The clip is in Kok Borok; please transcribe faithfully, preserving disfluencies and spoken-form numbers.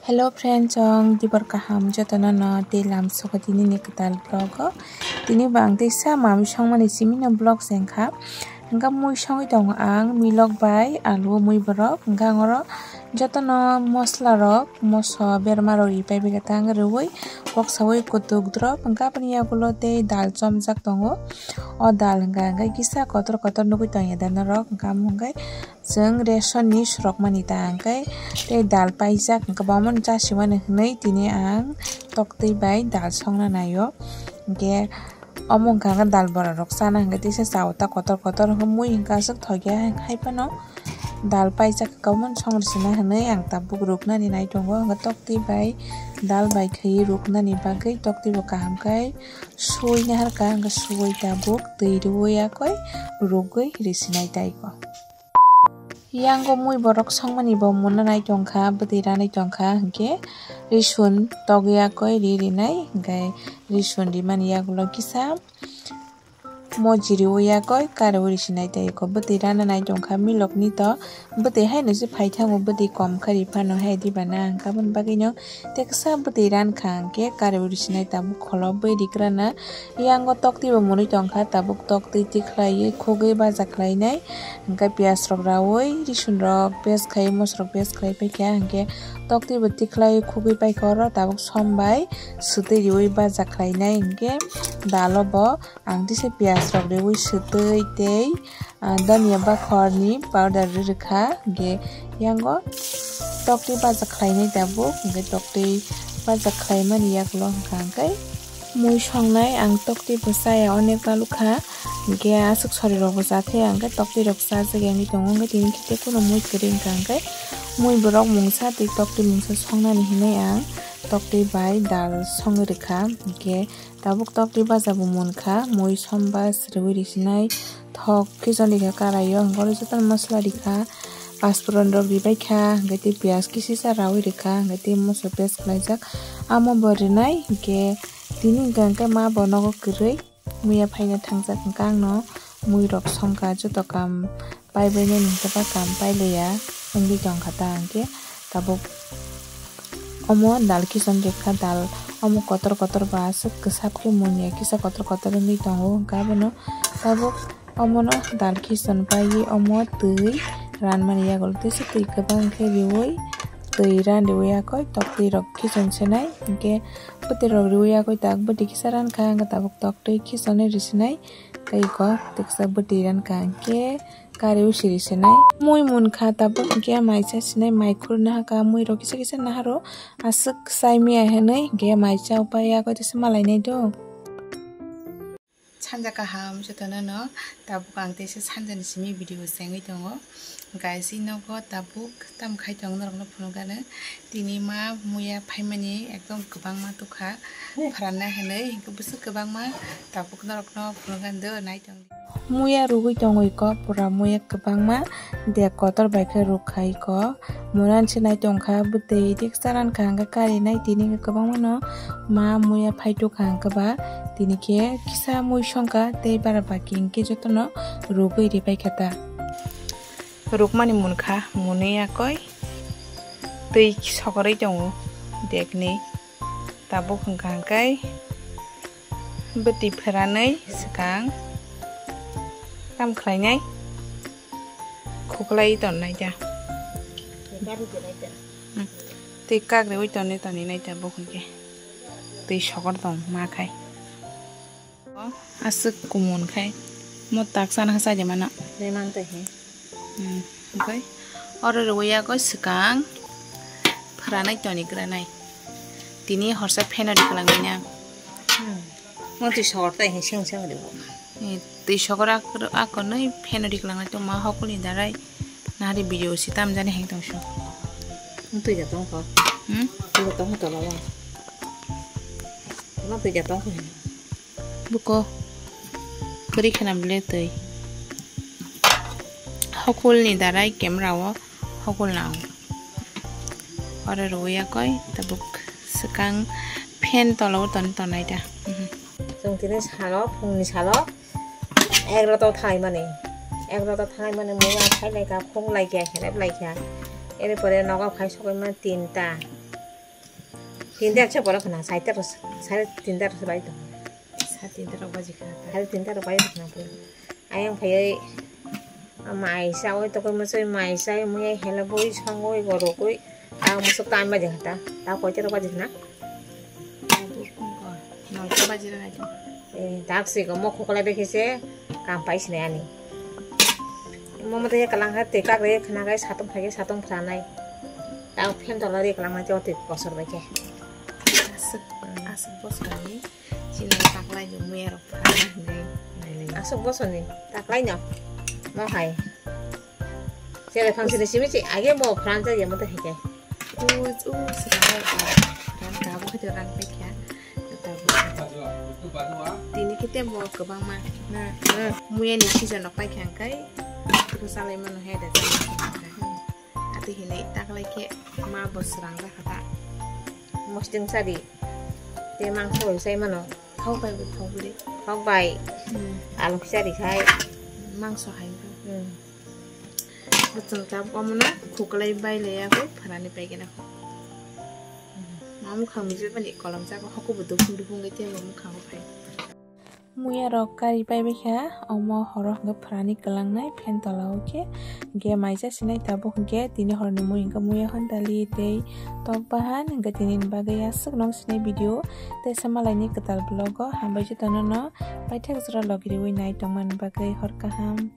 Hello friends, chwng dibor kaham jotono no tei lam sokha tini ni kwtal vlog o. Tini bo ang teisa mami songmani simi no vlog se wngkha. Hwnkhe mui songwi tongo ang milok bai alu mui borok. Hwnkhe ang oro jotono mosla rok, moso berma rok ripai bai khe tang rwui kok saui kutuk drop. Hwnkhe aboni yagulo tei dal chomjak tongo. O dal hwnkha hwnkhe kisa kotor kotor nugui tongya da norok. Hwnkhe amo hwnkhe chwng ration ni surokmani ta hwnkhe tei dal paijak hwnkhe bo omono chasimani hwnwi tini ang toktwi bai dal songna naio. Hwnkhe omo hwnkha hwnkhe dal bora rok chana hwnkhe teisa chao ta kotor kotor hwnkhe mui hwnkhe aswk thokya hai phano dal paijak hwnkhe omono songri sina hwnwi ang tabuk ruknani nai tongo. Hwnkhe toktwi bai dal bai khaiwi ruknani bagwi toktwi bo kaham khe sui naharkha, hwnkhe sui tabuk twi rwui yakoi rugui risinai taiko. Yango mui borok songmani bo muna nai tongkha, bwtwi ranai tongkha, hwnkhe risun togwi yakoi ri rinai, hwnkhe risun rimani yagulo kisa moji riui yakoi kariui risinai tei ko bwtwi rana nai tongkha milok ni to bwtwi haino se phaithango bwtwi kom kha ri phano hai diba na hwnkha aboni bagwi no teksa bwtwi rankha hwnkhe kariui risinai tabuk kholo bwrwi rikrana. Yango toktwi bo mwnwi tongkha, tabuk toktwi tikhlaiwi khugwi baja khlainai, hwnkhe piyaj rok raui, risun rok paste khai, moso rok paste khlai paikha, hwnkhe toktwi bo tikhlaiwi khugwi paikha oro, tabuk som bai swtwi riui baja khlainai, hwnkhe dalo bo ang tisa piyaj rok riui swtwi tei, ah, dhania bakhor ni powder ri rwkha, hwnkhe yango toktwi baja khlainai tabuk, hwnkhe toktwi baja khlaimani yagulo hwnkha hwnkhe mui songnai ang toktwi bo chaya onek balukha, hwnkhe aswk sori rok bo chathai ang khe toktwi rok chajak ya wngwi tongo, hwnkhe tini khe tei kheno mui kwrwi wngkha hwnkhe mui borok mungsa tei toktwi mungsa songnani hinwi ang toktwi bai dal songwi rwkha, hwnkhe tabuk toktwi baja bo munkha mui somba sriwi risinai thok khe joli khe karaio, hwnkhe oro jotono masla rikha, pasphuron rok ribaikha, hwnkhe tei piyaj kisisa raui rikha, hwnkhe tei moso paste khlaijak amo bo rinai, hwnkhe tini hwnkha hwnkhe ma bo nogo kwrwi muiya phaina thangjak hwnkha angno mui rok songkha joto kam paibainani hwnkhe ba kam pailaiya wngwi tongkha ta hwnkhe tabuk omo dal kison rikha dal omo kotor kotor ba aswk kwsap khe munya kisa kotor kotor wngwi tongo hwnkhe abono tabuk omono dal kison paiwi omo twi ranmani yagulo tei se twi kwbang khe riui twi ran riui yakoi toktwi rok kison senai hwnkhe bwtwi rok riui yakoi tak bwtwi kisa rankha hwnkhe tabuk toktwi kisonwi risinai tei eko teksa bwtwi rankha hwnkhe kariui siri sinai mui munkha tabuk hwnkhe mai cha sinai mai khurui nahakha mui rok kisa kisa naharo aswk chai miya hinwi hwnkhe mai cha pai yakoi tesa malainai do. Sanja kaham jotono no tabuk ang teisa sanjani simi video chengwi tongo guys, ino go tabuk tam khai tongo norok no phunukgano tini ma muya phaimani ekdom kwbangma tukha phrana hinwi hwnkhe bwswk kwbangma tabuk norok no phunukgano do nai tong. Muya rugwi tongwi ko pura muya kwbangma de kotor bai khe rukkhai ko. Munan se nai tongkha bwtwi diksa rankha hwnkhe karinai tini hwnkhe kwbangma no ma muya phaitukha hwnkhe ba tini khe kisa mui songkha tei bara baki hwnkhe jotono rugwi ripaikha ta. Rukmani munkha muni yakoi twi sokorwi tongo dekni. Tabuk hwnkha hwnkhe bwtwi pheranwi swkang tam khlainai khuklai tonnai da. Hmm. Twi kagriwi tonwi tonwi nai tabuk hwnkhe twi sokor tong ma khai. Aswk kumun khai mo tak sana khe chaide mano. Lemang tei he. Hmm, okhai oro rwui yago swkang phranai toni granai. Tini horsa fan o riklang nai. Hmm. Mo twi sokor tai he seng seng ribo. Eh, twi sokor ak-, akonwi fan o riklang nai tongma hokuli darai. Nari video si tam jani heng tong so. Mo twi ja tong kho. Hmm? Twi ja tong kho tola wa. Mo twi ja tong kho. Buko kwrwi kheno bwle twi. Hokulni darai camera o hokul nango. Oro rwui yakoi tabuk swkang fan tola o ton tonai da. Mhm. Chwng tini salo, phungni salo, egaroto thanai mani. Egaroto thanai mani mui ya khai lai kha, khung lai kha, khelep lai kha. Ere pore nogo phai sokoi ma tinta. Tinta se borok khna, saita ro, sare tinta ro bai to. Sa tinta ro baji khna ta. Sare tinta ro bai khna to. Ayang phai, mai sa oi to koi mo soi mai sa, mo ai hela boi song oi goro koi. Ta mo sok ta baji khna ta. Ta koi te ro baji khna. Nol ta baji ra nai to. Eh, dak si ko mo khokolai bai khe se kam pai sinai ani. Mo mo te kalang ha te kak re khna gai satong phai satong phra nai. Ta phen tola re kalang nai te kosor bai khe. Aswk, aswk bosor ni chini taklai ni muya rok phra nai hinwi nai lai. Aswk bosor ni taklai no mo hai. Sele phang sini simi si age mo phran ja ye mo to hike. U u sira mo ran ka bo khito ran pe kya. Tini kete mo kwbangma na. Hmm. Muya ni season rok pai kha hwnkhe. Ko salai mano he da. Ati hinai taklai khe ma bo srang ja kha ta. Mosting sari. Te mangso sai mano. Thok bai bo thok bwrwi. Thok bai. Hmm. Alu kisa ri khai. Mangso hai. Hmm. Bo chwng tabuk omono khuklai bai le yago pharani pai gana. Ma mukhang nujui mani kolom jago hoko bo dukung dukung gai tei bo mukhang bo phai. Muya rok kari pai bai kha omo horo hwnkhe pharani kwlangnai phen tola o khe hwnkhe maisa sinai tabuk hwnkhe tini horni mui hwnkhe muya hwn dali tei tok bahan hwnkhe tini ni bagwi aswk nong sinai video tei sama laini kwtal vlog o hambai jotono no paithak jora logi riwi nai tongmani bagwi hor kaham.